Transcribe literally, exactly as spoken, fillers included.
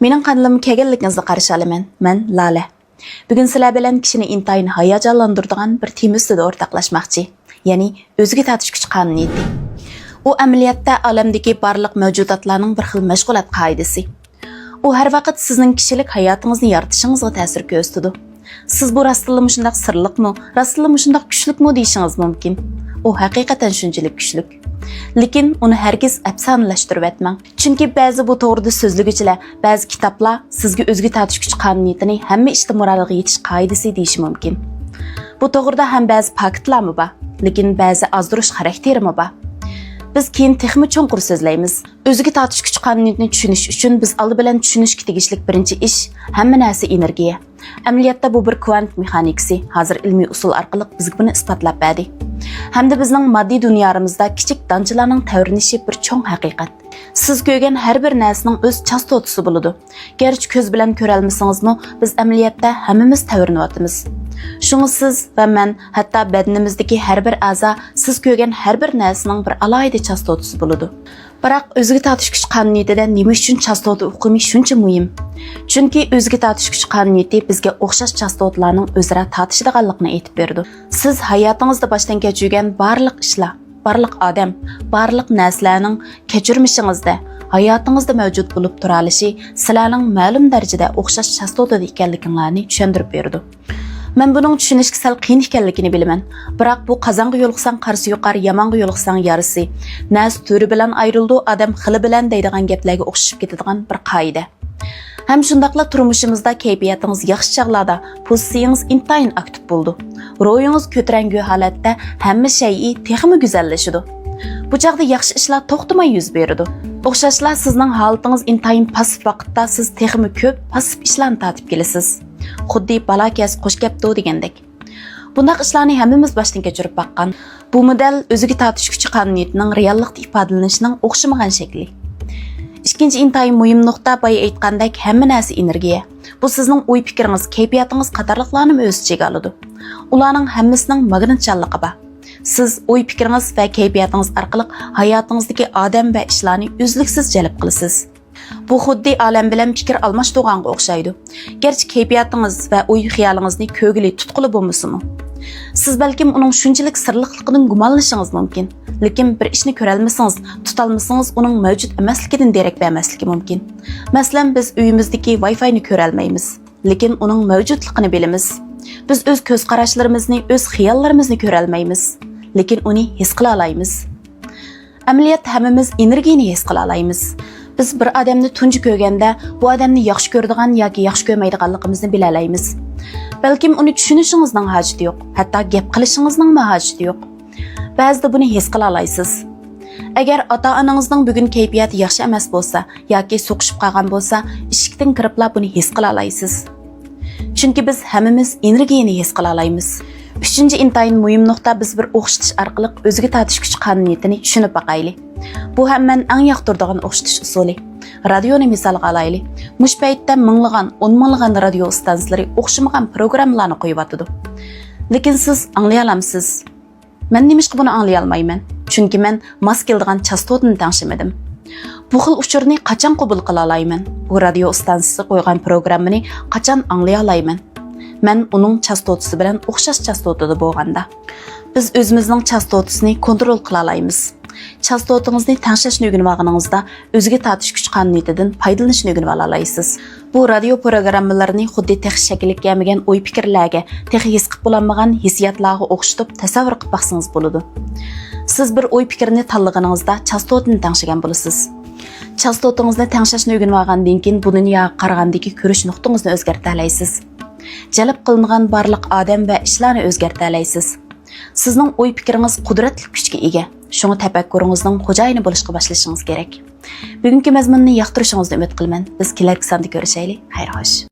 مېنىڭ قانىلىمغا كەلگەنلىكىڭىزنى قارشى ئالىمەن. مەن لالە. بۈگۈن سىلەر بىلەن كىشىنى ئىنتايىن ھاياجانلاندۇرىدىغان بىر تېما ئۈستىدە ئورتاقلاشماقچى. يەنى ئۆزىگە تارتىش كۈچ قانۇنىيىتى. ئۇ ئەمەلىيەتتە ئالەمدىكى بارلىق مەۋجۇداتلارنىڭ بىر خىل مەشغۇلات قائىدىسى. ئۇ ھەر ۋاقىت سىزنىڭ كىشىلىك ھاياتىڭىزنى يارىتىشىڭىزغا تەسىر كۆرسىتىدۇ. سىز بۇ راستتىنلا مۇشۇنداق سىرلىقمۇ، راستتىنلا مۇشۇنداق كۈچلۈكمۇ دېيىشىڭىز مۇمكىن. ئۇ ھەقىقەتەن شۇنچىلىك كۈچلۈك. لېكىن ئۇنى ھەرگىز ئەپسانىلەشتۈرۈۋەتمەڭ. چۈنكى بەزى بۇ توغرىدا سۆزلىگۈچىلەر، بەزى كىتابلار سىزگە ئۆزىگە تارتىش كۈچ قانۇنىيىتىنى ھەممە ئىشتا مۇرادىغا يېتىش قائىدىسى دېيىشى مۇمكىن. بۇ توغرىدا ھەم بەزى پاكىتلارمۇ بار، لېكىن بەزى ئازدۇرۇش خاراكتېرىمۇ بار. بىز كېيىن تېخىمۇ چوڭقۇر سۆزلەيمىز. ئۆزىگە تارتىش كۈچ قانۇنىيىتىنى چۈشىنىش ئۈچۈن بىز ئالدى بىلەن چۈشىنىشكە تېگىشلىك بىرىنچى ئىش، ھەممە نەرسە ئېنېرگىيە. ئەمەلىيەتتە بۇ بىر كۋانت مېخانىكىسى، ھازىر ئىلمىي ئۇسۇل ئارقىلىق بىزگە بۇنى ئىسپاتلاپ بەردى. ھەمدە بىزنىڭ ماددىي دۇنيامىزدا كىچىك دانچىلارنىڭ تەۋرىنىشى بىر چوڭ ھەقىقەت. سىز كۆرگەن ھەر بىر نەرسىنىڭ ئۆز چاستوتىسى بولىدۇ. گەرچە كۆز بىلەن كۆرەلمىسىڭىزمۇ، بىز ئەمەلىيەتتە ھەممىمىز تەۋرىنىۋاتىمىز. شۇڭا سىز ۋە مەن، ھەتتا بەدىنىمىزدىكى ھەر بىر ئەزا سىز كۆرگەن ھەر بىر نەرسىنىڭ بىر ئالاھىدە چاستوتىسى بولىدۇ. بىراق ئۆزىگە تارتىش كۈچ قانۇنىيىتىدە نېمە ئۈچۈن چاستوتا ئۇقۇمى شۇنچە مۇھىم؟ چۈنكى ئۆزىگە تارتىش كۈچ قانۇنىيىتى بىزگە ئوخشاش چاستوتىلارنىڭ ئۆزئارا تارتىشىدىغانلىقىنى ئېيتىپ بېرىدۇ. سىز ھاياتىڭىزدا باشتىن كەچۈرگەن بارلىق ئىشلار، بارلىق ئادەم، بارلىق نەرسىلەرنىڭ كەچۈرمىشىڭىزدە، ھاياتىڭىزدا مەۋجۇت بولۇپ تۇرالىشى سىلەرنىڭ مەلۇم دەرىجىدە ئوخشاش چاستوتىدا ئىكەنلىكىڭلارنى چۈشەندۈرۈپ بېرىدۇ. مەن بۇنىڭ چۈشىنىشكە سەل قىيىن ئىكەنلىكىنى بىلىمەن. بىراق بۇ قازانغا يولۇقساڭ قارىسى يۇقار، يامانغا يولۇقساڭ يارىسى. نەرسە تۈرى بىلەن ئايرىلىدۇ، ئادەم خىلى بىلەن دەيدىغان گەپلەرگە ئوخشىشىپ كېتىدىغان بىر قائىدە. ھەم شۇنداقلا تۇرمۇشىمىزدا كەيپىياتىڭىز ياخشى چاغلاردا پوزىتسىيىڭىز ئىنتايىن ئاكتىپ بولىدۇ. روھىڭىز كۆتۈرەڭگۈ ھالەتتە ھەممە شەيئى تېخىمۇ گۈزەللىشىدۇ. بۇ چاغدا ياخشى ئىشلار توختىماي يۈز بېرىدۇ. ئوخشاشلا سىزنىڭ ھالىتىڭىز ئىنتايىن پاسسىپ ۋاقىتتا سىز تېخىمۇ كۆپ پاسسىپ ئىشلارنى تارتىپ كېلىسىز. خۇددى بالا كەز قوش كەپتۇ دېگەندەك. بۇنداق ئىشلارنى ھەممىمىز باشتىن كەچۈرۈپ باققان. بۇ مودېل ئۆزىگە تارتىش كۈچى قانۇنىيىتىنىڭ رېئاللىقتا ئىپادىلىنىشىنىڭ ئوخشىمىغان شەكلى. ئىككىنچى ئىنتايىن مۇھىم نۇقتا، بايا ئېيتقاندەك، ھەممە نەرسە ئېنېرگىيە. بۇ سىزنىڭ ئوي-پىكرىڭىز، كەيپىياتىڭىز قاتارلىقلارنىمۇ ئۆز ئىچىگە ئالىدۇ. ئۇلارنىڭ ھەممىسىنىڭ ماگنىتچانلىقى بار. سىز ئوي-پىكرىڭىز ۋە كەيپىياتىڭىز ئارقىلىق ھاياتىڭىزدىكى ئادەم ۋە ئىشلارنى ئۈزلۈكسىز جەلپ قىلىسىز. بۇ خۇددى ئالەم بىلەن پىكىر ئالماشتۇرغانغا ئوخشايدۇ. گەرچە كەيپىياتىڭىز ۋە ئوي-خىيالىڭىزنى كۆرگىلى، تۇتقىلى بولمىسىمۇ. سىز بەلكىم ئۇنىڭ شۇنچىلىك سىرلىقلىقىدىن گۇمانلىنىشىڭىز مۇمكىن. لېكىن بىر ئىشنى كۆرەلمىسىڭىز، تۇتالمىسىڭىز، ئۇنىڭ مەۋجۇت ئەمەسلىكىدىن دېرەك بەرمەسلىكى مۇمكىن. مەسىلەن، بىز ئۆيىمىزدىكى ۋاي فاينى كۆرەلمەيمىز. لېكىن ئۇنىڭ مەۋجۇتلۇقىنى بىلىمىز. بىز ئۆز كۆز قاراشلىرىمىزنى، ئۆز خىياللىرىمىزنى كۆرەلمەيمىز. لېكىن ئۇنى ھېس قىلالايمىز. ئەمەلىيەتتە ھەممىمىز ئېنېرگىيىنى ھېس قىلالايمىز. بىز بىر ئادەمنى تۇنجى كۆرگەندە، بۇ ئادەمنى ياخشى كۆرىدىغان ياكى ياخشى كۆرمەيدىغانلىقىمىزنى بىلەلەيمىز. بەلكىم ئۇنى چۈشىنىشىڭىزنىڭ ھاجىتى يوق، ھەتتا گەپ قىلىشىڭىزنىڭمۇ ھاجىتى يوق. بەزىدە بۇنى ھېس قىلالايسىز. ئەگەر ئاتا-ئانىڭىزنىڭ بۈگۈن كەيپىياتى ياخشى ئەمەس بولسا ياكى سوقۇشۇپ قالغان بولسا، ئىشىكتىن كىرىپلا بۇنى ھېس قىلالايسىز. چۈنكى بىز ھەممىمىز ئېنېرگىيىنى ھېس قىلالايمىز. ئۈچىنچى ئىنتايىن مۇھىم نۇقتا، بىز بىر ئوخشىتىش ئارقىلىق ئۆزىگە تارتىش كۈچ قانۇنىيىتىنى چۈشىنىپ باقايلى. بۇ ھەم مەن ئەڭ ياقتۇرىدىغان ئوخشىتىش ئۇسۇلى. رادىيونى مىسالغا ئالايلى. مۇشۇ پەيتتە مىڭلىغان، ئون مىڭلىغان رادىيو ئىستانسىلىرى ئوخشىمىغان پروگراممىلارنى قويۇۋاتىدۇ. لېكىن سىز ئاڭلىيالامسىز؟ مەن نېمىشقا بۇنى ئاڭلىيالمايمەن؟ چۈنكى مەن ماس كېلىدىغان چاستوتىنى تەڭشىمىدىم. بۇ خىل ئۇچۇرنى قاچان قوبۇل قىلالايمەن؟ بۇ رادىيو ئىستانسىسى قويغان پروگراممىنى قاچان ئاڭلىيالايمەن؟ مەن ئۇنىڭ چاستوتىسى بىلەن ئوخشاش چاستوتىدا بولغاندا. بىز ئۆزىمىزنىڭ چاستوتىسىنى كونترول قىلالايمىز. چاستوتىڭىزنى تەڭشەشنى ئۆگىنىۋالغىنىڭىزدا، ئۆزىگە تارتىش كۈچ قانۇنىيىتىدىن پايدىلىنىشنى ئۆگىنىۋالالايسىز. بۇ رادىيو پروگراممىلىرىنى خۇددى تېخى شەكىللىنىپ كەلمىگەن ئوي-پىكىرلەرگە، تېخى ھېس قىلىپ بولالمىغان ھېسسىياتلارغا ئوخشىتىپ تەسەۋۋۇر قىلىپ باقسىڭىز بولىدۇ. سىز بىر ئوي-پىكىرنى تاللىغىنىڭىزدا چاستوتىنى تەڭشىگەن بولىسىز. چاستوتىڭىزنى تەڭشەشنى ئۆگىنىۋالغاندىن كېيىن بۇ دۇنياغا قارىغاندىكى كۆرۈش نۇقتىڭىزنى ئۆزگەرتەلەيسىز. جەلپ قىلىنغان بارلىق ئادەم ۋە ئىشلارنى ئۆزگەرتەلەيسىز. سىزنىڭ ئوي-پىكرىڭىز قۇدرەتلىك كۈچكە ئىگە. شۇڭا تەپەككۇرىڭىزنىڭ خوجايىنى بولۇشقا باشلىشىڭىز كېرەك. بۈگۈنكى مەزمۇننى ياقتۇرۇشىڭىزنى ئۈمىد قىلىمەن. بىز كېلەركى ساندا كۆرۈشەيلى. خەير خوش.